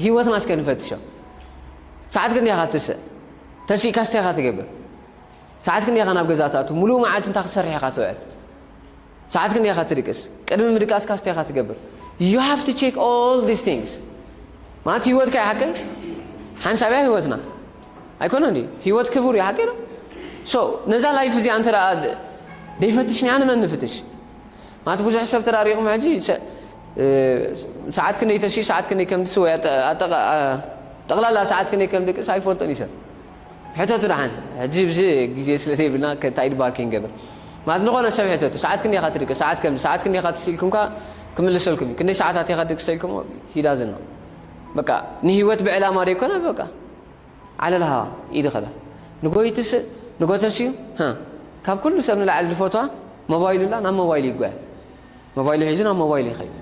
ህይወትና እስከ ንፈትሾ። ሰዓት ክንደይ ኢኻ ትስእ? ተሲእካ ስታይ ኢኻ ትገብር? ሰዓት ክንደይ ኢኻ ናብ ገዛ ትኣቱ? ሙሉእ መዓልቲ እንታይ ክትሰርሕ ኢኻ ትውዕል? ሰዓት ክንደይ ኢኻ ትድቅስ? ቅድሚ ምድቃስካ ስታይ ኢኻ ትገብር? You have to check all these things። ማለት ህይወትካ እያ ሓቀይ? ሓንሳብ እያ ህይወትና። ኣይኮነን ድዩ? ህይወት ክቡር እዩ ሓቀይ ዶ? So ነዛ ላይፍ እዚኣ እንተ ደኣ ደይፈትሽኒ ኣነ መን ንፍትሽ? ማለት ብዙሕ ሰብ ተዳሪኹም ሕጂ ሰ- እ፣ ሰዓት ክንደይ ተሲ ሰዓት ክንደይ ከም ትስወ ጠቕላላ ሰዓት ክንደይ ከም ድቅስ ኣይፈልጦን እዩ ሰብ። ሕተቱ ደሓን። ሕጂ ብዚ ግዜ ስለ ዘይብልና እንታይ ድባል ክንገብር? ማለት ዝኾነ ሰብ ሕተቱ ሰዓት ክንደይ ኢኻ ትድቅስ? ሰዓት ከም ሰዓት ክንደይ ኢኻ ትስኢልኩምካ ክምልሰልኩም እዩ። ክንደይ ሰዓታት ኢኻ ትድቅስ ተልኩሞ ሂዳዝን ነው። በቃ ንህይወት ብዕላማ ደይኮነ በቃ ዓለል ሃዋ ኢድኸላ ንጎ ይትስእ ንጎ ተስዩ ሃ ካብ ኩሉ ሰብ ንላዕሊ ዝፈትዋ ሞባይሉ ላ ናብ ሞባይሉ ይጓየ ሞባይሉ ሒዙ ናብ ሞባይሉ ይኸይድ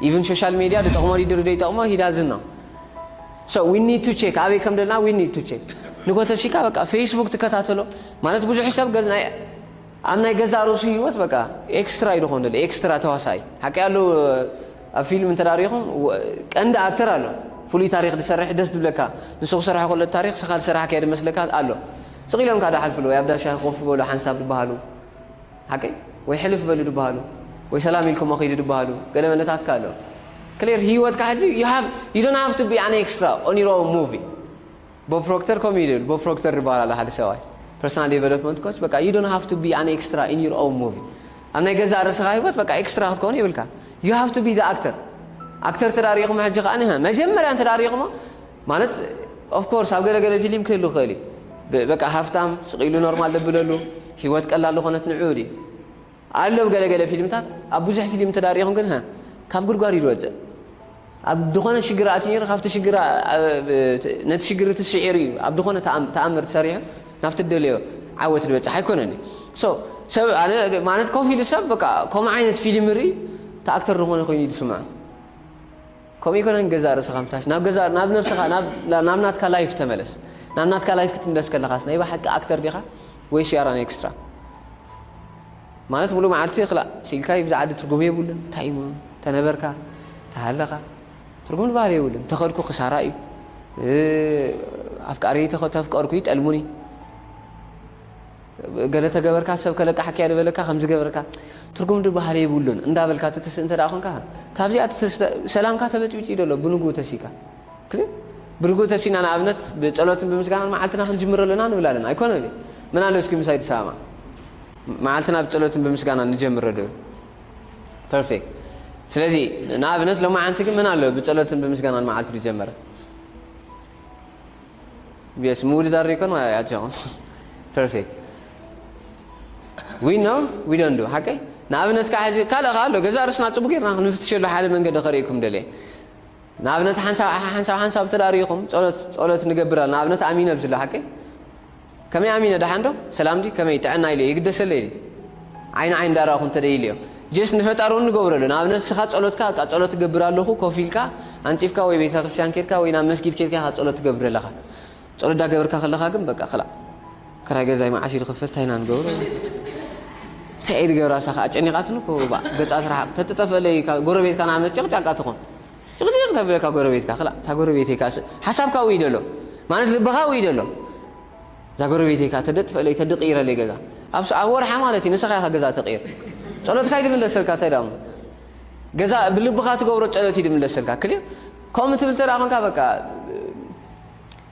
even social media ድጠቕሞ ዲድሪ ደይጠቕሞ ሂዳዝን ነው so we need to check ኣበይ ከም ደልና we need to check ንጎ ተሲካ በቃ ፌስቡክ ትከታተሎ ማለት ብዙሕ ሰብ ገዝ ናይ ኣብ ናይ ገዛ ርእሱ ህይወት በቃ ኤክስትራ እዩ ዝኾን ደለ ኤክስትራ ተዋሳኢ ሓቂ ኣለዉ ኣብ ፊልም እንተዳሪኹም ቀንዲ ኣክተር ኣሎ ፍሉይ ታሪክ ዝሰርሕ ደስ ዝብለካ ንሱ ክሰርሖ ከሎ ታሪክ ስኻ ዝሰራሕካዮ ድመስለካ ኣሎ ስቕ ኢሎም ካ ድሓልፍሉ ወይ ኣብ ዳሻ ኮፍ በሉ ሓንሳብ ዝበሃሉ ሓቂ ወይ ሕልፍ በሉ ዝበሃሉ ወይ ሰላም ኢልኩሞ ኺዱ ዝበሃሉ ገለ መለታትካ ኣሎ ክሊር ህይወትካ ሕዚ you don't have to be an extra on your own movie ቦብ ፕሮክተር ከምኡ እዩ ዝብል ቦብ ፕሮክተር ዝበሃል ኣሎ ሓደ ሰብኣይ personal development coach በቃ you don't have to be an extra in your own movie ኣብ ናይ ገዛእ ርእስኻ ህይወት በቃ ኤክስትራ ክትከውን የብልካ you have to be the actor ኣክተር ተዳሪኹም ሕጂ ከዓ ንሀ መጀመርያ እንተዳሪኹሞ ማለት of course ኣብ ገለገለ ፊልም ክህሉ ክኽእል እዩ በቃ ሃፍታም ስቕ ኢሉ ኖርማል ደብለሉ ህይወት ቀላል ዝኾነት ንዕኡ ድዩ ኣሎ ገለገለ ፊልምታት ኣብ ብዙሕ ፊልም ተዳሪኹም ግን ካብ ጉድጓድ እዩ ዝወፅእ ኣብ ዝኾነ ሽግር ኣትዩ ነይሩ ካብቲ ሽግር ነቲ ሽግር እቲ ስዒሩ እዩ ኣብ ዝኾነ ተኣምር ተሰሪሑ ናብቲ ደለዮ ዓወት ዝበፅሕ ኣይኮነን እዩ ሰብ ኣነ ማለት ኮፍ ኢሉ ሰብ በቃ ከምኡ ዓይነት ፊልም ርኢ ተኣክተር ዝኾነ ኮይኑ እዩ ዝስምዖ ከምኡ ይኮነን ገዛ ርእስኻ ምታሽ ናብ ገዛ ናብ ነብስኻ ናብ ናብ ናትካ ላይፍ ተመለስ ናብ ናትካ ላይፍ ክትምለስ ከለኻስ ናይ ብሓቂ ኣክተር ዲኻ ወይስ you are an extra ማለት ሙሉ መዓልቲ ክላእ ሲልካ ይብዛ ዓዲ ትርጉም የብሉን እንታይ እሞ ተነበርካ ተሃለኻ ትርጉም ዝበሃል የብሉን ተኸድኩ ክሳራ እዩ ኣፍቃሪ ተፍቀርኩ ይጠልሙኒ ገለ ተገበርካ ሰብ ከለቃሓካ እያ ዝበለካ ከምዚ ገበርካ ትርጉም ዝበሃል የብሉን እንዳበልካ ትትስእ እንተ ደኣ ኮንካ ካብዚኣ ሰላምካ ተበጭብጭ እዩ ደሎ ብንግኡ ተሲካ ክል ብንግኡ ተሲና ንኣብነት ብጸሎትን ብምስጋናን መዓልትና ክንጅምር ኣለና ንብል ኣለና ኣይኮነን እዩ መን ኣሎ እስኪ ምሳይ ትሰማማ መዓልትና ብጸሎትን ብምስጋናን ንጀምር ዶ perfect ስለዚ ንኣብነት ሎማዓንቲ ግን መን ኣሎ ብጸሎትን ብምስጋናን መዓልቱ ዝጀመረ yes ምውድዳር ዘይኮን ኣትኹም perfect we know we don't do ሓቀይ ንኣብነት ከዓ ሕዚ ካልእ ከዓ ኣሎ ገዛ ርስና ፅቡቅ ጌርና ክንፍትሸሉ ሓደ መንገዲ ከርእይኩም ደልየ ንኣብነት ሓንሳብ ሓንሳብ ሓንሳብ ተዳሪኹም ጸሎት ንገብር ንኣብነት ኣሚነ ብዝሎ ሓቀይ ከመይ ኣሚነ ደሓን ዶ ሰላም ዲ ከመይ ጥዕና ኢለ ይግደሰለይ ዲ ዓይኒ ዓይኒ ዳራኹ እንተደይልዮ ጀስት ንፈጣሪ እውን ንገብረሉ ንኣብነት ንስኻ ጸሎትካ በቃ ጸሎት እገብር ኣለኹ ኮፍ ኢልካ ኣንጺፍካ ወይ ቤተክርስትያን ኬድካ ወይ ናብ መስጊድ ኬድካ ኢኻ ጸሎት ትገብር ኣለኻ ጸሎት ዳገበርካ ከለኻ ግን በቃ ክላእ ክራይ ገዛይ መዓስ እዩ ዝኽፈል እንታይ ኢና ንገብሮ እንታይ እየ ዝገብራ እሳ ከዓ ጨኒቓትኒ እኮ ገጻ ትረሓቕ ተትጠፍአለይ ጎረቤትካ ንኣብነት ጨቕጫቃ ትኾን ጭቕጭቕ ተብለካ ጎረቤትካ ክላ እታ ጎረቤተይ ከዓ ሓሳብካ ውይ ደሎ ማለት ልብኻ ውይ ደሎ እዛ ጎረቤተይ ከዓ ተደጥፈለይ ተድቕይረለይ ገዛ ኣብ ኣብ ወርሓ ማለት እዩ ንስኻ ኢኻ ገዛ ተቕይር ጸሎትካ ይድምለሰልካ እንታይ ዳሞ ገዛ ብልብኻ ትገብሮ ጸሎት ይድምለሰልካ ክሊር ከምኡ ትብል ተደኣ ኮንካ በቃ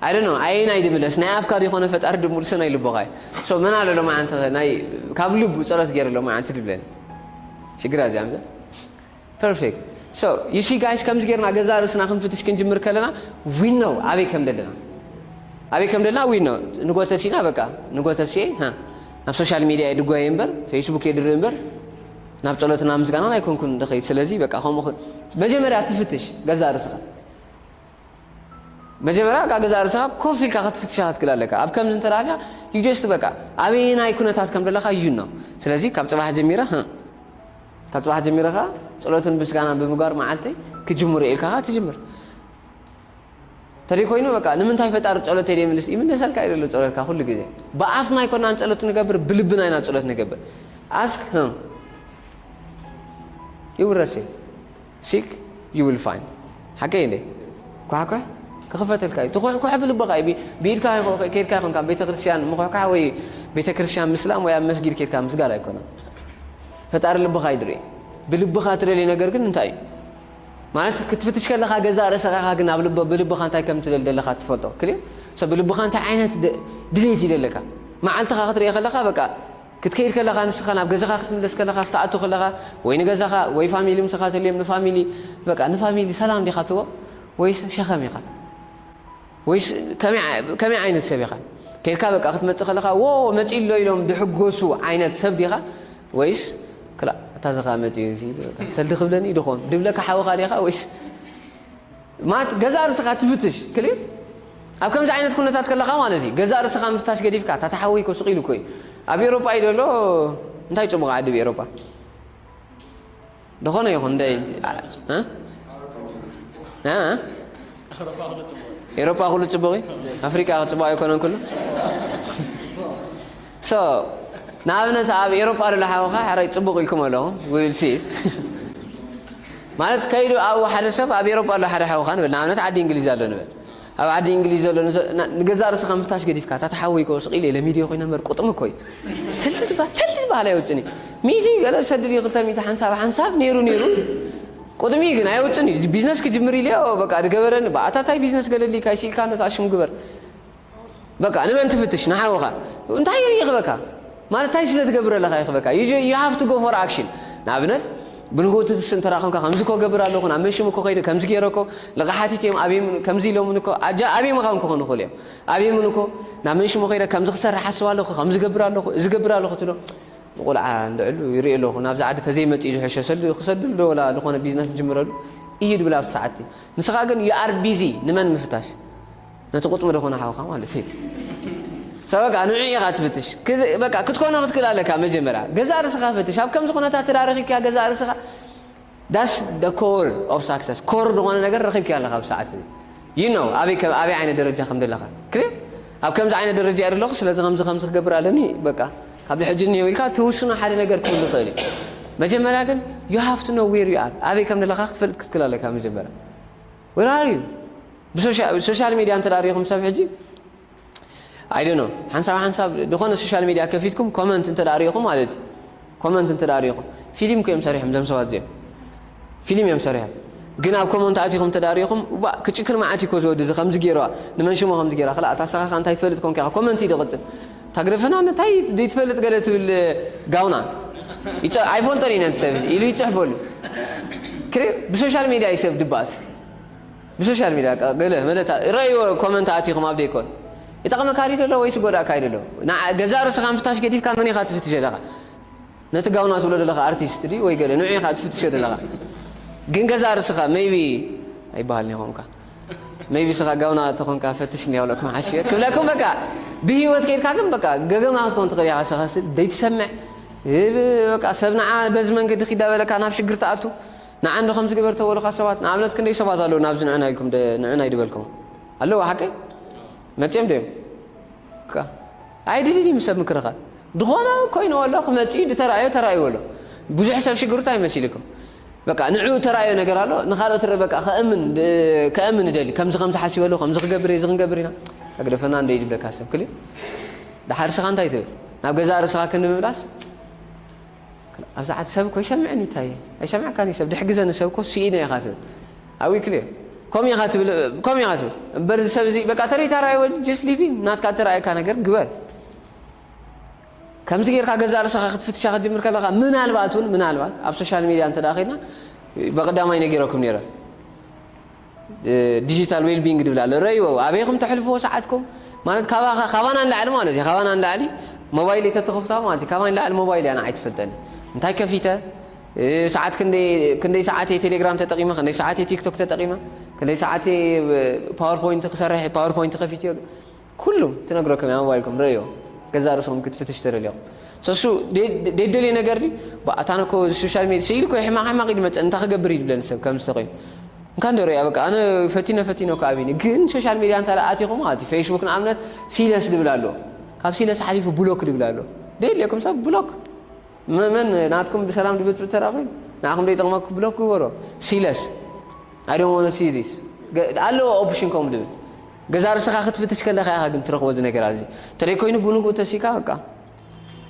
ኣይደኖ ኣየናይ ድምለስ ናይ ኣፍካ ዲኾነ ፈጣሪ ድምልሶ ናይ ልቦኻ እዩ ሶ መን ኣሎ ሎማዓንቲ ናይ ካብ ልቡ ጸሎት ገይረ ሎማዓንቲ ድብለኒ ሽግር እዚኣ ምዘ perfect so you see guys ከምዚ ጌርና ገዛ ርእስና ክንፍትሽ ክንጅምር ከለና we know ኣበይ ከም ደለና ኣበይ ከም ደለና we know ንጎተሲና በቃ ንጎተሲየ ናብ social media የድጓየ እምበር Facebook የድርኢ እምበር ናብ ጸሎትና ምስጋናን ኣይኮንኩን ድኸይድ ስለዚ በቃ ከምኡ መጀመርያ ትፍትሽ ገዛ ርእስኻ መጀመርያ እቃ ገዛ ርእስኻ ኮፍ ኢልካ ክትፍትሻ ክትክእል ኣለካ ኣብ ከምዚ እንተ ደኣ you just በቃ ኣበየናይ ኩነታት ከም ዘለኻ you know ስለዚ ካብ ጽባሕ ጀሚረ ካብ ጽባሕ ጀሚረ ኸዓ ጸሎትን ምስጋናን ብምግባር መዓልተይ ክጅምሮ ኢልካ ኸዓ ትጅምር ተደይ ኮይኑ በቃ ንምንታይ ፈጣሪ ጸሎተይ ዘይምልስ ይምለሰልካ እዩ ዘሎ ጸሎትካ ኩሉ ግዜ ብኣፍና ኣይኮናን ጸሎት ንገብር ብልብና ኢና ጸሎት ንገብር ask him ይውረስ እዩ seek you will find ሓቀይ እንዴ ኳሕኳሕ ክኽፈተልካ እዩ። ትኹሕኩሐ ብልብኻ እዩ። ቢ-፣ ብኢድካ ይኹ-፣ ከይድካ ይኹንካ ቤተክርስትያን ምኹሕካሕ ወይ ቤተክርስትያን ምስላም ወይ ኣብ መስጊድ ከይድካ ምስጋድ ኣይኮነን። ፈጣሪ ልብኻ ይድርኢ። ብልብኻ ትደልዮ ነገር ግን እንታይ እዩ? ማለት ክትፍትሽ ከለኻ ገዛእ ርእስኻ ኢኻ ግን ኣብ ልብ-፣ ብልብኻ እንታይ ከም ትደሊ ዘለኻ ትፈልጦ። ክሊር? ሰብ ብልብኻ እንታይ ዓይነት ድ-፣ ድሌት እዩ ዘለካ? መዓልትኻ ክትሪኦ ከለኻ በቃ ክትከይድ ከለኻ ንስኻ ናብ ገዛኻ ክትምለስ ከለኻ ክትኣቱ ከለኻ ወይ ንገዛኻ ወይ ፋሚሊ ምሳኻ ተልዮም ንፋሚሊ በቃ ንፋሚሊ ሰላም ዲኻ ትቦ ወይስ ሸኸም ኢኻ? ወይስ ከመይ ዓ-፣ ከመይ ዓይነት ሰብ ኢኻ? ከይድካ በቃ ክትመጽእ ከለኻ "ዎ መጺኡ ኣሎ" ኢሎም ድሕጎሱ ዓይነት ሰብ ዲኻ? ወይስ "ክላ እታ ዝኻ መጺኡ እዚ በቃ ሰልዲ ክብለኒ ድኾን" ድብለካ ሓውኻ ዲኻ? ወይስ ማለት ገዛእ ርእስኻ ትፍትሽ፣ ክሊር? ኣብ ከምዚ ዓይነት ኩነታት ከለኻ ማለት እዩ። ገዛእ ርእስኻ ምፍታሽ ገዲፍካ፣ "እታ ተሓወይ እኮ ስቕ ኢሉ እኮ እዩ። ኣብ ኤውሮጳ እዩ ዘሎ፣ እንታይ ጽቡቕ ዓዲ ኣብ ኤውሮጳ?" ዝኾነ ይኹን፣ እንደ-፣ እ? እ? ኤውሮጳ ኩሉ ጽቡቕ እዩ? ኣፍሪቃ ጽቡቕ ኣይኮነን ኩሉ? So፣ ንኣብነት ኣብ ኤውሮጳ ዘሎ ሓውኻ ሕራይ ጽቡቕ ኢልኩም ኣለኹም፣ we will see። ማለት ከይዱ ኣብ ሓደ ሰብ ኣብ ኤውሮጳ ኣሎ ሓደ ሓውኻ ንበል፣ ንኣብነት ዓዲ እንግሊዝ ኣሎ ንበል። ኣብ ዓዲ እንግሊዝ ዘሎ ንዘ-፣ ና-፣ ንገዛእ ርእስኻ ምፍታሽ ገዲፍካ፣ "እታ ተሓወይ እኮ ስቕ ኢለ ኢለ ሚድዮ ኮይነ እምበር ቁጥሚ እኮ እዩ። ሰልዲ ዝበሃል፣ ሰልዲ ዝበሃል ኣይወጽእን እዩ። ሚእቲ ገለ ሰልዲ ድዩ ክልተ ሚእቲ ሓንሳብ ሓንሳብ ነይሩ ነይሩ ቁጥሚ ግን ኣይወጽእን እዩ። ቢዝነስ ክጅምር ኢለ እዮ፣ በቃ ድገበረኒ፣ በቃ ኣታ እንታይ ቢዝነስ ገለልካ ኢልካ ነታ ሽም ግበር." በቃ ንመን ትፍትሽ? ንሓውኻ። እንታይ ይኽበካ? ማለት እንታይ ስለ ትገብር ኣለኻ ይኽበካ? You ju-, you have to go for action። ንኣብነት ብንግሆ ትትስ እንተ ደኣ ኾንካ ከምዚ እኮ ገብር ኣለኹ፣ ናብ መንሽም እኮ ከይደ ከምዚ ገይረ እኮ፣ ልቓሕ ሓቲት እዮም፣ ኣብዮም፣ ከምዚ ኢሎምን እኮ፣ ኣጃ ኣብዮም ምዃን ክኾኑ ይኽእሉ እዮም። ኣብዮምን እኮ፣ ናብ መንሽም ከይደ ከምዚ ክሰርሕ ሓስብ ኣለኹ፣ ከምዚ ገብር ኣለኹ፣ እዚ ገብር ኣለኹ ትብሎ። ንቆልዓ እንድዕሉ ይርኢ ኣለኹ፣ ናብዚ ዓዲ ተዘይመጽእ እዩ ዝሕሾ፣ ሰልዲ ክሰድሉ ዶ ወላ ዝኾነ ቢዝነስ ዝጅምረሉ እዩ ድብል ኣብቲ ሰዓት እቲ። ንስኻ ግን you are busy ንመን ምፍታሽ? ነቲ ቁጥሚ ዝኾነ ሓውኻ ማለት እዩ። So በቃ ንዑ ኢኻ ትፍትሽ። ክዝ-፣ በቃ ክትኮኖ ክትክእል ኣለካ መጀመርያ። ገዛእ ርእስኻ ፈትሽ። ኣብ ከምዚ ኩነታት ተዳረኺካ ገዛእ ርእስኻ that's the core of success። ኮር ዝኾነ ነገር ረኺብካ ኣለኻ ኣብ ሰዓት እዚ። You know ኣበይ ከ-፣ ኣበይ ዓይነት ደረጃ ከም ዘለኻ። ክሊር? ኣብ ከምዚ ዓይነት ደረጃ እየ ዘለኹ፣ ስለዚ ከምዚ ከምዚ ክገብር ኣለኒ፣ በቃ ካብ ሕጂ እኒኦ ኢልካ ትውስኖ ሓደ ነገር ክህሉ ይኽእል እዩ። መጀመርያ ግን you have to know where you are። ኣበይ ከም ዘለኻ ክትፈልጥ ክትክእል ኣለካ መጀመርያ። Where are you? ብሶሻ-፣ ሶሻል ሚድያ እንተ ደኣ ሪኢኹም ሰብ ሕጂ፣ I don't know፣ ሓንሳብ ሓንሳብ ዝኾነ ሶሻል ሚድያ ከፊትኩም ኮመንት እንተ ደኣ ሪኢኹም ማለት እዩ። ኮመንት እንተ ደኣ ሪኢኹም፣ ፊልም እኮ እዮም ሰሪሖም እዞም ሰባት እዚኦም። ፊልም እዮም ሰሪሖም። ግን ኣብ ኮመንት ኣቲኹም እንተ ደኣ ሪኢኹም፣ "ዋእ፣ ክጭክን መዓት እዩ እኮ እዚ ወዲ እዚ፣ ከምዚ ገይርዋ፣ ንመን ሽሞ ከምዚ ገይርዋ?" ክላ፣ እታ ንስኻ ከ እንታይ ትፈልጥ ኮንካ ኢኻ? ኮመንት እዩ ዝቕጽል። "እታ ግደፈና፣ እንታይ ዘይትፈልጥ ገለ ትብል ጋውና?" ይጸ-፣ "ኣይፈልጦን እዩ ነቲ ሰብ እዚ" ኢሉ ይጽሕፈሉ። ክሊር፣ ብሶሻል ሚድያ እዩ ሰብ ድባስ። ብሶሻል ሚድያ በቃ ገለ መለ እታ ረእይዎ ኮመንት ኣቲኹም ኣብ ደይኮን። ይጠቕመካ ድዩ ዘሎ ወይስ ይጎድኣካ እዩ ዘሎ? ንዓ-፣ ገዛእ ርእስኻ ምፍታሽ ገዲፍካ መን ኢኻ ትፍትሽ ዘለኻ? ነቲ ጋውና ትብሎ ዘለኻ ኣርቲስት ድዩ ወይ ገለ ንዑ ኢኻ ትፍትሾ ዘለኻ? ግን ገዛእ ርእስኻ ሜይቢ ኣይበሃልን ይኾንካ። ሜይቢ ስኻ ጋውና ተኾንካ ፈትሽ እንዲያ ብለኩም ሓሲበ ክብለኩም በቃ ብህይወት ከይድካ ግን በቃ ገገማ ክትኮን ትኽእል ኢኻ። ስኻ ስ-፣ ዘይትሰምዕ፣ እ-፣ በቃ ሰብ ንዓ በዚ መንገዲ ኪዳ በለካ ናብ ሽግር ትኣቱ። ንዓ እንዶ ከምዚ ግበር ተበሉኻ ሰባት፣ ንኣብነት ክንደይ ሰባት ኣለዉ ናብዚ ንዕና ኢልኩም ደ-፣ ንዕና ይድበልኩም ኣለዉ ሓቀይ? መጺኦም ድዮም? ካ-፣ ኣይድልን እዩ ምስ ሰብ ምክርኻር። ዝኾነ ኮይኑ ኣሎ ክመጽእ እዩ፣ ዝተራእዮ ተራእዩ ኣሎ። ብዙሕ ሰብ ሽግሩ እንታይ መሲልኩም? በቃ ንዕኡ ተራእዮ ነገር ኣሎ፣ ንኻልኦት ር-፣ በቃ ከእምን፣ እ-፣ ከእምን እደሊ። ከምዚ ከምዚ ሓሲበ ኣለኹ፣ ከምዚ ክገብር እየ፣ እዚ ክንገብር ኢና። ተግደፈና እንደ ይድብለካ ሰብ ክልእ። ደሓር ስኻ እንታይ ትብል? ናብ ገዛእ ርእስኻ ክንዲ ምምላስ? ኣብዛ ዓዲ ሰብ እኮ ይሰምዕኒ እንታይ? ኣይሰምዐካን እዩ ሰብ። ድሕግዘኒ ሰብ እኮ ስኢነ ኢኻ ትብል። Are we clear? ከምኡ ኢኻ ትብል፣ ከምኡ ኢኻ ትብል። እምበር እዚ ሰብ እዚ በቃ ተሪታ ራእይዎ just leave him። ናትካ እተራእየካ ነገር ግበር። ከምዚ ጌርካ ገዛእ ርእስኻ ክትፍትሻ ክትጅምር ከለኻ ምናልባት እውን፣ ምናልባት ኣብ ሶሻል ሚድያ እንተ ደኣ ኸይድና ብቐዳማይ ነጊረኩም ነይረ። እ፣ ዲጂታል ዌል ቢንግ ድብል ኣሎ። ረእይዎ፣ ኣበይኹም ተሕልፍዎ ሰዓትኩም? ማለት ካባኻ-፣ ካባና ንላዕሊ ማለት እዩ። ካባና ንላዕሊ ሞባይል ተተኸፍታ ማለት እዩ። ካባና ንላዕሊ ሞባይል እያ ንዓይ ትፈልጠኒ። እንታይ ከፊተ? እ፣ ሰዓት ክንደይ፣ ክንደይ ሰዓት እየ ቴሌግራም ተጠቒመ፣ ክንደይ ሰዓት እየ ቲክቶክ ተጠቒመ፣ ክንደይ ሰዓት እየ፣ እ፣ ፓወርፖይንት ክሰርሕ፣ ፓወርፖይንት ከፊትዮ። ኩሉ ትነግረኩም እያ ሞባይልኩም፣ ረእዮ። ገዛእ ርእስኹም ክትፍትሽ ተደልዮም። ሰሱ ደ-፣ ደ-፣ ደደልየ ነገር ድዩ? ብኣታነ እኮ ሶሻል ሚድያ ስኢሉ እኮ ሕማቕ ሕማቕ እዩ ዝመጸኒ፣ እንታይ ክገብር እዩ ዝብለኒ ሰብ ከምዚ ተኾይኑ። እንካ እንደ ሪኣ በቃ ኣነ ፈቲነ ፈቲነ እኮ ኣቢኒ። ግን ሶሻል ሚድያ እንተ ደኣ ኣቲኹም ማለት እዩ፣ ፌስቡክ ንኣብነት ሲለስ ድብል ኣሎ። ካብ ሲለስ ሓሊፉ ብሎክ ድብል ኣሎ። ደየድልየኩም ሰብ ብሎክ። መ-፣ መን ናትኩም ብሰላም ድብጽብጥ ተራ ኮይኑ ንዓኹም ደይጠቕመኩም ብሎክ ግበሮ። ሲለስ። I don't wanna see this። ገ-፣ ኣለዎ ኦፕሽን ከምኡ ድብል። ገዛ ርእስኻ ክትፍትሽ ከለኻ ኢኻ ግን ትረኽቦ እዚ ነገር እዚ። እንተደይ ኮይኑ ብንግኡ ተሲካ በቃ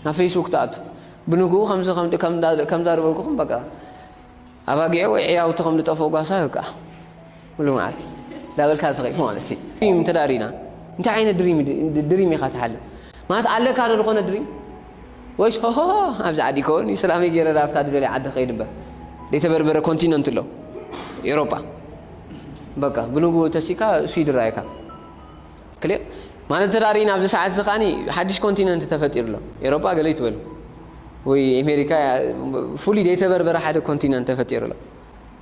ናብ ፌስቡክ ትኣቱ። ብንግኡ ከምዚ ከም-፣ ከም-፣ ከምዛ ዝበልኩኹም በቃ ኣባጊዕ ወይ ዕያውቲ ከም ዝጠፍኡ ጓሳ በቃ ሙሉ መዓልቲ እንዳበልካ ትኸይድ ማለት እዩ። ድሪም እንተ ደኣ ርኢና እንታይ ዓይነት ድሪም፣ ድሪም ኢኻ ትሓልም? ማለት ኣለካ ዶ ዝኾነ ድሪም? ወይስ ሆሆሆ ኣብዚ ዓዲ ይከውን ሰላመይ ገይረ ኣብታ ዝደልየ ዓዲ ከይድ እምበር ዘይተበርበረ ኮንቲነንት ኣሎ ኤውሮጳ። በቃ ብንግኡ ተሲካ ስዊድ ራይካ ክሊር ማለት እንተ ርኢና ኣብዚ ሰዓት እዚ ከዓኒ ሓድሽ ኮንቲነንት ተፈጢሩ ኣሎ። ኤውሮጳ ገለ ይትበሉ ወይ ኣሜሪካ ፍሉይ ዘይተበርበረ ሓደ ኮንቲነንት ተፈጢሩ ኣሎ።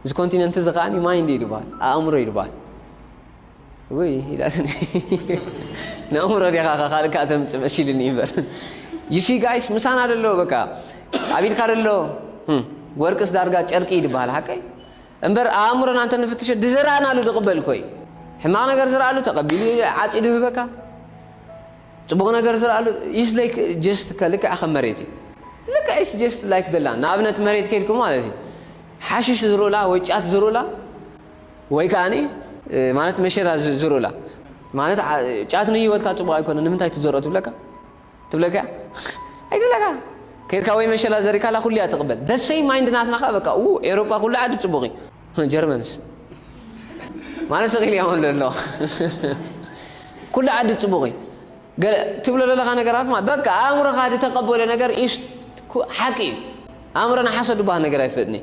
እዚ ኮንቲነንት እዚ ከዓኒ ማይንድ እዩ ዝበሃል፣ ኣእምሮ እዩ ዝበሃል። ወይ ኢላትኒ ንእምሮ ዲኻ ካልእ ከዓ ተምፅእ መሲልኒ እምበር። You see guys ምሳና ደሎ በቃ ኣብ ኢድካ ደሎ ህም፣ ወርቅስ ዳርጋ ጨርቂ እዩ ዝበሃል ሓቀይ። እምበር ኣእምሮና እንተ ንፍትሾ ዝዘራእናሉ ዝቕበል እኮ እዩ። ሕማቕ ነገር ዝረኣሉ ተቐቢሉ ዓፂዱ ይህበካ። ፅቡቕ ነገር ዝረኣሉ is like just ከ-፣ ልክዕ ከም መሬት እዩ። ልክዕ is just like the land። ንኣብነት መሬት ከይድኩም ማለት እዩ ሓሽሽ ዝርኡላ ወይ ጫት ዝርኡላ ወይ ከዓኒ ማለት መሸራ ዝ-፣ ዝርኡላ ማለት ዓ-፣ ጫት ንህይወትካ ፅቡቕ ኣይኮነ ንምንታይ ትዘርኦ ትብለካ? ትብለካ እያ? ኣይትብለካ። ከይድካ ወይ መሸላ ዘሪካላ ኩሉ እያ ትቕበል። The same mind ናትና ከ በቃ ኡ ኤሮጳ ኩሉ ዓዲ ጽቡቕ እዩ። ጀርመንስ ማለት ስቕ ኢሉ እያ ወሎ ኣሎ። ኩሉ ዓዲ ጽቡቕ እዩ። ገለ ትብሎ ዘለኻ ነገራት ማለት በቃ ኣእምሮኻ ዝተቐበሎ ነገር ኢስ ኩ-፣ ሓቂ እዩ። ኣእምሮና ሓሶት ዝበሃል ነገር ኣይፈልጥን እዩ።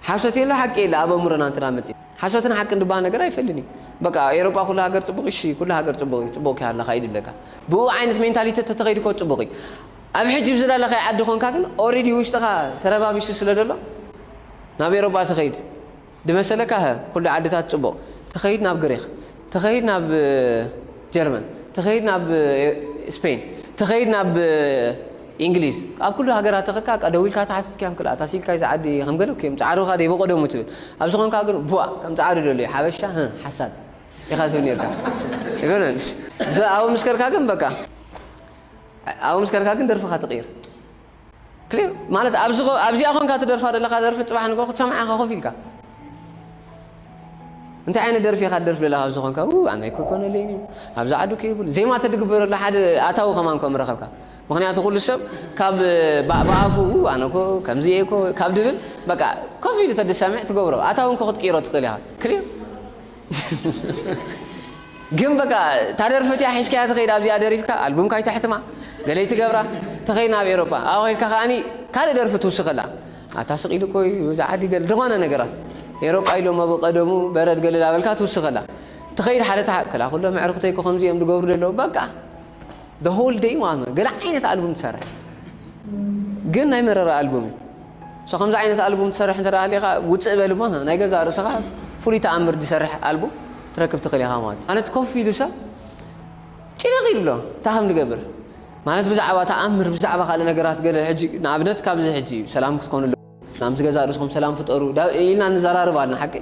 ሓሶት የለ ሓቂ የለ ኣብ ኣእምሮና እንትና መፂ ሓሶትን ሓቅን ዝበሃል ነገር ኣይፈልጥን እዩ። በቃ ኤሮጳ ኩሉ ሃገር ጽቡቕ እሺ ኩሉ ሃገር ጽቡቕ እዩ ጽቡቕ ከ ኣለኻ ኢድለካ። ብኡ ዓይነት ሜንታሊቲ ተተኸይድ ኮ ጽቡቕ እዩ። ኣብ ሕጂ ብዝላለኻዮ ዓዲ ኾንካ ግን ኦሬዲ ውሽጥኻ ተረባቢሹ ስለ ዘሎ ናብ ኤሮጳ ትኸይድ ድመሰለካ ሀ ኩሉ ዓድታት ጽቡቕ ትኸይድ ናብ ግሪኽ ትኸይድ ናብ ጀርመን ትኸይድ ናብ ስፔን ትኸይድ ናብ እንግሊዝ ኣብ ኩሉ ሃገራት ተኸድካ በቃ ደዊልካ ተሓትት ክያም ክልኣ ታሲልካ እዚ ዓዲ ከም ገለ ክዮም ጻዕሩኻ ደይ በቆደሙ ትብል ኣብዚ ኾንካ ግን ቡዋ ከም ጻዕሩ ደሎ እዩ ሓበሻ ህ ሓሳድ ኢኻ ትብል ነርካ ይኮነን እዚ ኣብኡ ምስ ከድካ ግን በቃ ኣብኡ ምስ ከድካ ግን ደርፍኻ ትቕይር ክሊር ማለት ኣብዚ ኾ- ኣብዚኣ ኾንካ ትደርፋ ዘለኻ ደርፊ ጽባሕ ንጎ ክትሰምዓ ኢኻ ኮፍ ኢልካ እንታይ ዓይነት ደርፊ ኢኻ ትደርፍ ዘለኻ ኣብዚ ኾንካ ው ኣነ ኣይኮ ይኮነለይ ኣብዚ ዓዱ ከይብል ዜማ ተድግበረሉ ሓደ ኣታዊ ከማን ከም ረኸብካ ምኽንያቱ ኩሉ ሰብ ካብ ባ- ብኣፉ ው ኣነ ኮ ከምዚ እየ ኮ ካብ ድብል በቃ ኮፍ ኢሉ ተድሰምዕ ትገብሮ ኣታዊ እንኮ ክትቅይሮ ትኽእል ኢኻ ክሊር ግን በቃ ታደርፈትያ ሒዝካያ ትኸይድ ኣብዚኣ ደሪፍካ ኣልቡምካ ይተሕትማ ገለይ ትገብራ ትኸይድ ናብ ኤሮጳ ኣብ ኸይድካ ከዓኒ ካልእ ደርፊ ትውስኸላ ኣታ ስቕ ኢሉ እኮ እዩ እዚ ዓዲ ገለ ዝኾነ ነገራት ኤሮጳ ኢሎም ኣብ ቀደሙ በረድ ገለ ላበልካ ትውስኸላ ትኸይድ ሓደ ተሓ ክላ ኩሎም ኣዕርኽተይ እኮ ከምዚ እዮም ዝገብሩ ዘለዉ በቃ the whole day ማለት ነው ገለ ዓይነት ኣልቡም ትሰርሕ ግን ናይ መረረ ኣልቡም እዩ so ከምዚ ዓይነት ኣልቡም ትሰርሕ እንተ ደኣ ሃሊኻ ውፅእ በል እሞ ናይ ገዛእ ርእስኻ ፍሉይ ተኣምር ዝሰርሕ ኣልቡም ትረክብ ትኽእል ኢኻ ማለት እዩ ማለት ኮፍ ኢሉ ሰብ ጭንቕ ይብሎ እንታይ ከም ንገብር ማለት ብዛዕባ ተኣምር ብዛዕባ ካልእ ነገራት ገለ ሕጂ ንኣብነት ካብዚ ሕጂ ሰላም ክትኮኑ ኣለኩም ምስ ገዛእ ርእስኹም ሰላም ፍጠሩ ዳ- ኢልና ንዘራርብ ኣልና ሓቂ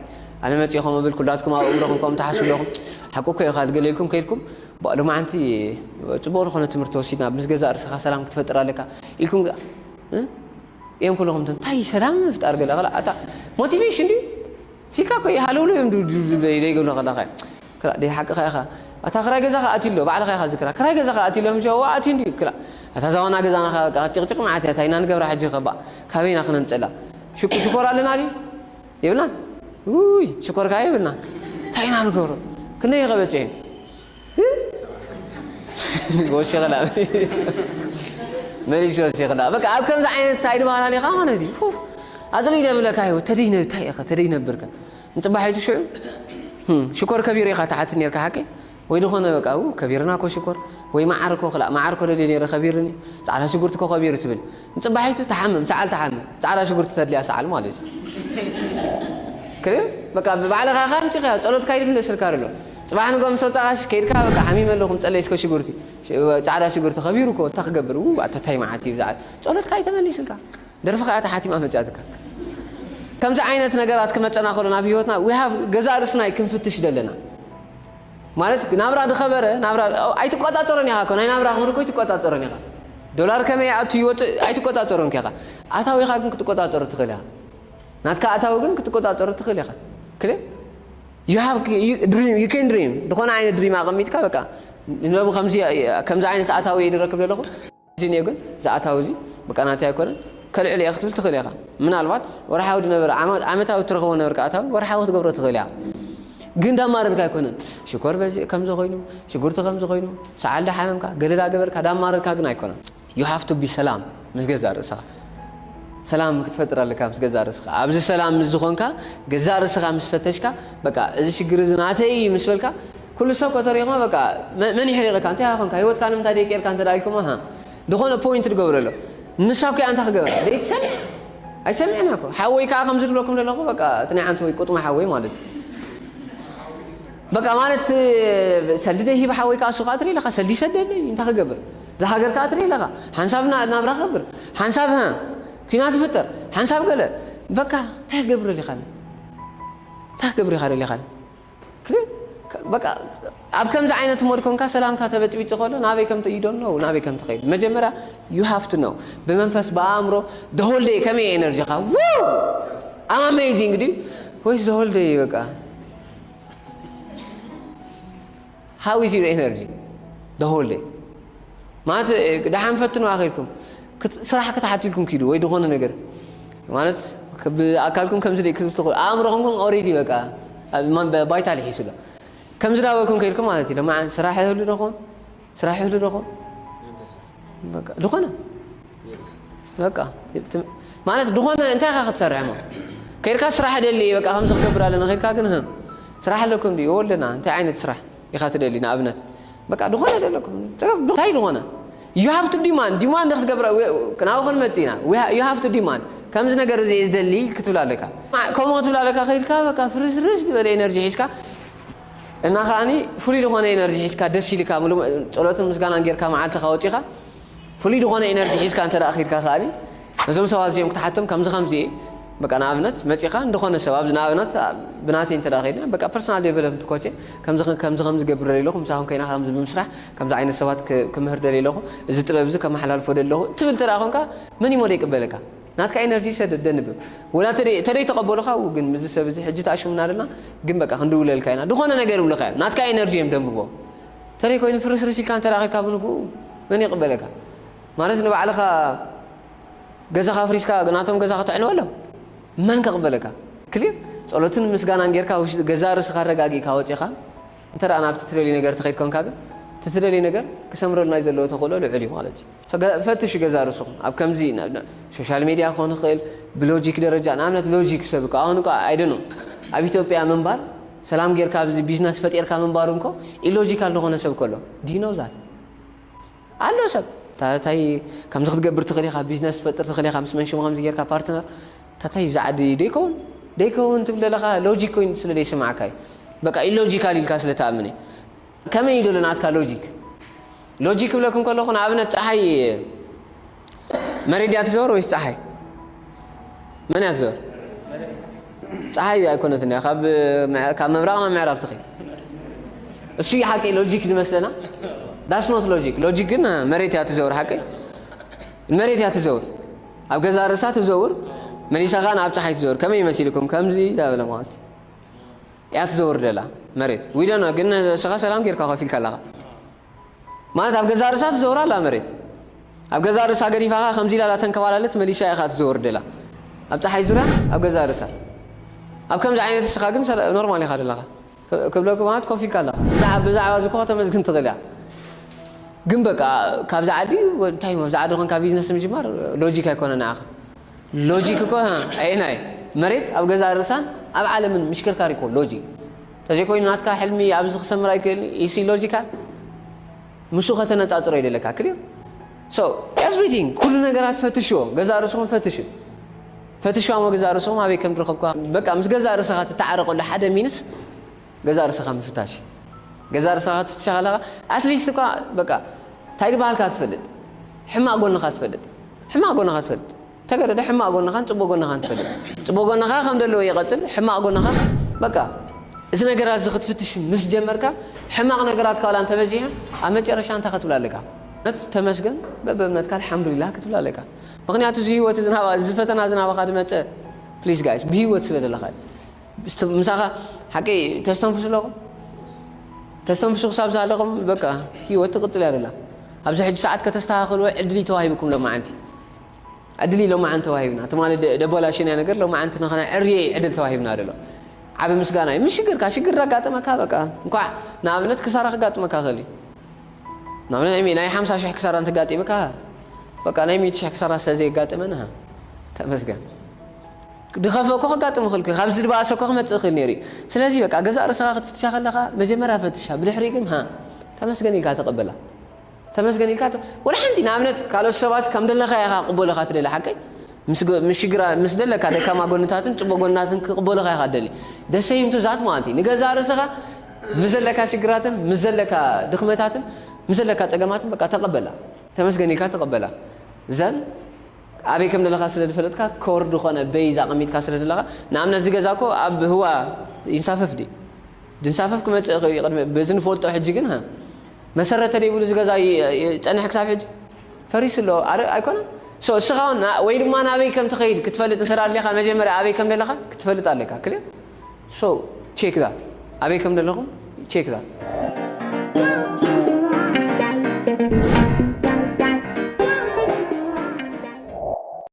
ኣነ መፂኹም እብል ኩላትኩም ኣብ እምሮኹም ከምኡ ትሓስቡ ኣለኹም ሓቂ እኮ ኢኻ ገለ ኢልኩም ከይድኩም ባ- ሎማዓንቲ ፅቡቕ ዝኾነ ትምህርቲ ወሲድና ምስ ገዛእ ርእስኻ ሰላም ክትፈጥር ኣለካ ኢልኩም እ? እዮም ኩለኹም እንታይ ሰላም ምፍጣር ገለ ከላ ኣታ ሞቲቬሽን ድዩ ሲልካ ኮ ሃለውሎ እዮም ደይገብሎ ከላኻ ክላ ደይ ሓቅኻ ኢኻ ኣታ ክራይ ገዛኻ ኣትሎ ባዕልኻ ኢኻ ዝክራ ክራይ ገዛኻ ኣትሎ ምሽ ዋ ኣትዩ እንድዩ ክላ ኣታ ዛዋና ገዛና ጭቅጭቅ መዓት እያ ታይና ንገብራ ሕጂ ከባ ካበይና ክነምፀላ ሽኩ ሽኮር ኣለና ድዩ የብልናን ውይ ሽኮር ከኣ የብልና እንታይ ኢና ንገብሮ ክንደይ ከበፅሑ ወሲኽላ መሊሽ ወሲኽላ በቃ ኣብ ከምዚ ዓይነት ሳይድ ባህላን ኢኻ ማለት እዩ ፉፍ ኣፅሊ ደብለካ ህይወት ተደይ እንታይ ኢኻ ተደይ ነብርከ ንፅባሒቱ ሽዑ ሽኮር ከቢሩ ኢኻ ትሓትት ነርካ ሓቂ ወይ ዝኾነ በቃ ው ከቢርና ኮ ሽኮር ወይ መዓር ኮ ክላ መዓር ኮ ደልየ ነይረ ከቢርኒ ፃዕዳ ሽጉርቲ ኮ ከቢሩ ትብል ንፅባሒቱ ትሓምም ሰዓል ትሓምም ፃዕዳ ሽጉርቲ ተድልያ ሰዓል ማለት እዩ ክሪም በቃ ብባዕልኻ ኢኻ ኣምፂኻዮ ፀሎትካ ይድምለስልካ ኣሎ ፅባሕ ንጎ ምስ ወፃእኻሽ ከይድካ በቃ ሓሚመ ኣለኹ ምፀለይ እስከ ሽጉርቲ ፃዕዳ ሽጉርቲ ከቢሩ ኮ እታ ክገብር ው ኣተታይ መዓት እዩ ብዛዕባ ፀሎትካ ይተመሊስልካ ደርፍኻ እያ ተሓቲማ መፅያትካ ከምዚ ዓይነት ነገራት ክመፀና ከሎ ናብ ህይወትና we have ገዛእ ርእስና እዩ ክንፍትሽ ዘለና ማለት ናብራ ዝኸበረ ናብራ ኣይትቆፃፀሮን ኢኻ እኮ ናይ ናብራ ክብሪ እኮ ኣይትቆፃፀሮን ኢኻ ዶላር ከመይ ይኣቱ ይወፅእ ኣይትቆፃፀሮን ኢኻ ኣታዊኻ ግን ክትቆፃፀሮ ትኽእል ኢኻ ናትካ ኣታዊ ግን ክትቆፃፀሮ ትኽእል ኢኻ ክልእ you have you dream you can dream ዝኾነ ዓይነት ድሪም ኣቐሚጥካ በቃ ንነቡ ከምዚ ከምዚ ዓይነት ኣታዊ እየ ዝረክብ ዘለኹ እዚ እኔ ግን እዚ ኣታዊ እዚ በቃ ናተይ ኣይኮነን ከልዕል እየ ክትብል ትኽእል ኢኻ ምናልባት ወርሓዊ ዝነበረ ዓመታዊ ትረኽቦ ነበርካ ኣታዊ ወርሓዊ ክትገብሮ ትኽእል ኢኻ ግን ዳማረርካ ኣይኮነን ሽኮር በዚ ከምዚ ኮይኑ ሽጉርቲ ከምዚ ኮይኑ ሰዓል ዳሓመምካ ገለ ዳገበርካ ዳማረርካ ግን ኣይኮነን you have to be ሰላም ምስ ገዛእ ርእስኻ ሰላም ክትፈጥር ኣለካ ምስ ገዛእ ርእስኻ ኣብዚ ሰላም ምስ ዝኾንካ ገዛእ ርእስኻ ምስ ፈተሽካ በቃ እዚ ሽግር እዚ ናተይ እዩ ምስ በልካ ኩሉ ሰብ ከተሪኹማ በቃ መን ይሕሪቕካ እንታይ ኾንካ ህይወትካ ንምንታይ ደይቀርካ እንተ ኢልኩማ ሃ ዝኾነ ፖይንት ትገብረሎ ንሳብ ከኣ እንታይ ክገብራ ዘይትሰምዕ ኣይሰምዕና እኮ ሓወይ ከኣ ከምዚ ዝብለኩም ዘለኹ በቃ እቲ ናይ ዓንተ ወይ ቁጥማ ሓወይ ማለት እዩ በቃ ማለት ሰልዲ ደይ ሂብ ሓወይ ከኣ ሱኻ ትርኢ ኣለኻ ሰልዲ ይሰደለይ እንታይ ክገብር እዛ ሃገር ከኣ ትርኢ ኣለኻ ሓንሳብ ናብራ ክገብር ሓንሳብ ሃ ኲናት ይፍጠር ሓንሳብ ገለ በቃ እንታይ ክገብር ደሊኻኒ እንታይ ክገብር ኢኻ ደሊኻኒ በቃ ኣብ ከምዚ ዓይነት ሞድ ኮንካ ሰላምካ ተበጭቢጭ ከሎ ናበይ ከም ትይዶ ነው ናበይ ከም ትኸይድ መጀመርያ you have to know ብመንፈስ ብኣእምሮ the whole day ከመይ energy ኻ I'm amazing ድዩ ወይስ the whole day በቃ how is your energy the whole day ማለት ደሓን ፈትኑ ኣኺልኩም ስራሕ ክትሓትልኩም ኪዱ ወይ ዝኾነ ነገር ማለት ብኣካልኩም ከምዚ ደይ ክትብል ትኽእሉ ኣእምሮኹም ግን already በቃ ባይታ ልሒሱ ኣሎ ከምዚ ዳበልኩም ከይድኩም ማለት እዩ ለማዓን ስራሕ ይህሉ ዶኾን ስራሕ ይህሉ ዶኾን ዝኾነ በቃ ማለት ዝኾነ እንታይ ኢኻ ክትሰርሕ ሞ ከይድካ ስራሕ ደሊ በቃ ከምዚ ክገብር ኣለና ከይድካ ግን ህም ስራሕ ኣለኩም ድዩ ወለና እንታይ ዓይነት ስራሕ ኢኻ ትደሊ ንኣብነት በቃ ዝኾነ ደለኩም እንታይ ዝኾነ you have to demand demand ክትገብር ናብኡ ክንመጽእ ኢና you have to demand ከምዚ ነገር እዚ ዝደሊ ክትብል ኣለካ ከምኡ ክትብል ኣለካ ከይድካ በቃ ፍርስርስ ዝበለ ኤነርጂ ሒዝካ እና ከዓኒ ፍሉይ ዝኾነ ኤነርጂ ሒዝካ ደስ ኢልካ ምሉእ ጸሎትን ምስጋናን ጌርካ መዓልትኻ ወጺኻ ፍሉይ ዝኾነ ኤነርጂ ሒዝካ እንተ ደኣ ኺድካ ከኣኒ ነዞም ሰባት እዚኦም ክትሓቶም ከምዚ ከምዚ እየ በቃ ንኣብነት መጺኻ እንደኾነ ሰብ ኣብዚ ንኣብነት ብናተይ እንተ ደኣ ኸይድና በቃ ፐርሰናል ዴቨሎፕመንት ኮች እየ ከምዚ ከምዚ ከምዚ ገብር ደለኹ ምሳኹም ከይና ከምዚ ብምስራሕ ከምዚ ዓይነት ሰባት ክምህር ደለለኹ እዚ ጥበብ እዚ ከመሓላልፎ ደለኹ ትብል እንተ ደኣ ኾንካ መን እሞ ደይቅበለካ ናትካ ኤነርጂ ይሰደድ ደንብብ ወላ ተደይ ተደይ ተቐበሉኻ ግን ምዚ ሰብ እዚ ሕጂ ተኣሽሙና ደልና ግን በቃ ክንድውለልካ ኢና ዝኾነ ነገር ይብሉኻ እዮም ናትካ ኤነርጂ እዮም ደንብቦ ተደይ ኮይኑ ፍርስርስ ኢልካ እንተ ዳኺልካ ብንግኡ መን ይቕበለካ ማለት ንባዕልኻ ገዛኻ ኣፍሪስካ ናቶም ገዛ ከተዕንወሎም መን ከቕበለካ ክሊር ጸሎትን ምስጋናን ጌርካ ገዛ ርእስኻ ኣረጋጊእካ ወፂኻ እንተ ናብቲ ትደልዩ ነገር ትኸይድ ኮንካ ግን እቲ ትደልዩ ነገር ክሰምረልና እዩ ዘለዎ ተኽእሎ ልዑል እዩ ማለት እዩ ፈትሹ ገዛ ርእስኹም ኣብ ከምዚ ሶሻል ሚድያ ክኾን ይኽእል ብሎጂክ ደረጃ ንኣብነት ሎጂክ ሰብ እኮ ኣሁን እኮ ኣይደኖ ኣብ ኢትዮጵያ ምንባር ሰላም ጌርካ ኣብዚ ቢዝነስ ፈጢርካ ምንባሩ እንኮ ኢሎጂካል ዝኾነ ሰብ ከሎ ዲኖ ዛት ኣሎ ሰብ እንታይ ከምዚ ክትገብር ትኽእል ኢኻ ቢዝነስ ትፈጥር ትኽእል ኢኻ ምስ መንሽሞ ከምዚ ጌርካ ፓርትነር ታታይ እዚ ዓዲ ደይከውን ደይከውን ትብል ዘለኻ ሎጂክ ኮይኑ ስለ ደይስማዓካ እዩ በቃ ኢሎጂካል ኢልካ ስለ ትኣምን እዩ ከመይ እዩ ዘሎ ናትካ ሎጂክ ሎጂክ ክብለኩም ከለኹ ንኣብነት ፀሓይ መሬት ድያ ትዘወር ወይስ ፀሓይ መን እያ ትዘወር ፀሓይ ኣይኮነትን እያ ካብ ካብ ምብራቕ ናብ ምዕራብ ትኸይድ እሱ እዩ ሓቂ ሎጂክ ዝመስለና that's not logic logic ግን መሬት እያ ትዘውር ሓቂ መሬት እያ ትዘውር ኣብ ገዛ ርእሳ ትዘውር መሊሳ ከዓ ናብ ፀሓይ ትዘውር ከመይ ይመሲልኩም ከምዚ ዳበለ ማለት እያ ትዘውር ደላ መሬት ዊደኖ ግን ስኻ ሰላም ጌርካ ከፊልካ ኣለኻ ማለት ኣብ ገዛ ርእሳ ትዘውር ኣላ መሬት ኣብ ገዛ ርእሳ ገዲፋኻ ከምዚ ኢላ ተንከባላለት መሊሳ ኢኻ ትዘውር ደላ ኣብ ፀሓይ ዙርያ ኣብ ገዛ ርእሳ ኣብ ከምዚ ዓይነት እስኻ ግን ኖርማል ኢኻ ዘለኻ ክብለኩ ማለት ኮፍ ኢልካ ኣለኻ ብዛዕባ እዚ ኮ ከተመስግን ትኽእል እያ ግን በቃ ካብዚ ዓዲ እንታይ ኣብዚ ዓዲ ኮንካ ቢዝነስ ምጅማር ሎጂክ ኣይኮነ ንዓኻ ሎጂክ እኮ ኣየናይ መሬት ኣብ ገዛ ርእሳን ኣብ ዓለምን ምሽክርካር ይኮ ሎጂክ ተዘይኮይኑ ናትካ ሕልሚ ኣብዚ ክሰምር ኣይክእል ኢሲ ሎጂካል ምስኡ ከተነጻጽሮ ይደለካ ክሊር so everything ኩሉ ነገራት ፈትሽዎ ገዛ ርእስኹም ፈትሹ ፈትሽዋ ሞ ገዛ ርእስኹም ኣበይ ከም ትረኸብኳ በቃ ምስ ገዛ ርእስኻ ትተዓረቀሉ ሓደ ሚንስ ገዛ ርእስኻ ምፍታሽ ገዛ ርእስኻ ትፍትሻ ከለኻ ኣትሊስት እኳ በቃ እንታይ ድበሃልካ ትፈልጥ ሕማቕ ጎንኻ ትፈልጥ ሕማቕ ጎንኻ ትፈልጥ ተገደደ ሕማቕ ጎንኻን ፅቡቅ ጎንኻን ትፈልጥ ፅቡቅ ጎንኻ ከም ዘለዎ ይቐፅል ሕማቕ ጎንኻ በቃ እዚ ነገራት እዚ ክትፍትሽ ምስ ጀመርካ ሕማቕ ነገራት ካላ እንተበዚሑ ኣብ መጨረሻ እንታይ ክትብል ኣለካ ነት ተመስገን በበእምነትካ ኣልሓምዱሊላ ክትብል ኣለካ ምክንያቱ እዚ ህይወት እዚ ናባ እዚ ፈተና እዚ ናባኻ ዝመፀ ፕሊስ ጋይስ ብህይወት ስለ ዘለኻ ምሳኻ ሓቂ ተስተንፍሱ ኣለኹም። ተስተንፍሱ ክሳብ ዝሃለኹም በቃ ህይወት ትቕጽል እያ ደላ። ኣብዚ ሕጂ ሰዓት ከተስተኻኽልዎ ዕድል እዩ ተዋሂብኩም ሎማዓንቲ። ዕድል እዩ ሎማዓንቲ ተዋሂብና። ትማሊ ደ-፣ ደቦላሽንያ ነገር ሎማዓንቲ ንኸነዕርየ እዩ ዕድል ተዋሂብና ደሎ። ዓቢ ምስጋና እዩ። ምስ ሽግርካ፣ ሽግር ዳጋጠመካ በቃ። እንኳዕ ንኣብነት ክሳራ ክጋጥመካ ክእል እዩ። ንኣብነት ናይ፣ ናይ ሓምሳ ሽሕ ክሳራ እንተጋጢምካ፣ በቃ ናይ ሚእቲ ሽሕ ክሳራ ስለ ዘየጋጠመና፣ ተመስገን። ድኸፈ እኮ ከጋጥም ይኽእል፣ ካብዚ ድባእሰ እኮ ክመጽእ ይኽእል ነይሩ እዩ። ስለዚ በቃ ገዛእ ርእስኻ ክትፍትሻ ከለኻ መጀመርያ ፈትሻ፣ ብድሕሪኡ ግን ሃ፣ ተመስገን ኢልካ ተቐበላ። ተመስገን ኢልካ ተ-፣ ወላ ሓንቲ ንኣብነት ካልኦት ሰባት ከም ደለኻ ኢኻ ክቕበሉኻ ትደሊ ሓቀይ? ምስ ገ-፣ ምስ ሽግራ-፣ ምስ ደለካ ደካማ ጎንታትን ጽቡቕ ጎንታትን ክቕበሉኻ ኢኻ ትደሊ። The same to that ማለት እዩ። ንገዛእ ርእስኻ ምስ ዘለካ ሽግራትን ምስ ዘለካ ድኽመታትን ምስ ዘለካ ጸገማትን በቃ ተቐበላ። ተመስገን ኢልካ ተቐበላ። ዘን ኣበይ ከም ዘለኻ ስለ ዝፈለጥካ ኮር ዝኾነ በይዝ ኣቐሚጥካ ስለ ዘለኻ፣ ንኣብነት እዚ ገዛ እኮ ኣብ ህዋ ይንሳፈፍ ድዩ? ድንሳፈፍ ክመጽእ ይኽእል እዩ ቅድሚ፣ በዚ ንፈልጦ ሕጂ ግን፣ ሃ፣ መሰረት ተደይብሉ እዚ ገዛ ይ-፣ ይ-፣ ይጸንሕ ክሳብ ሕጂ ፈሪሱ ኣሎ። ኣረ-፣ ኣይኮነን? ሶ፣ እስኻ እውን ና-፣ ወይ ድማ ናበይ ከም ትኸይድ ክትፈልጥ እንተ ደኣ ኣድልኻ፣ መጀመርያ ኣበይ ከም ዘለኻ ክትፈልጥ ኣለካ። ክልር? ሶ፣ ቼክ ዛት። ኣበይ ከም ዘለኹም ቼክ ዛት።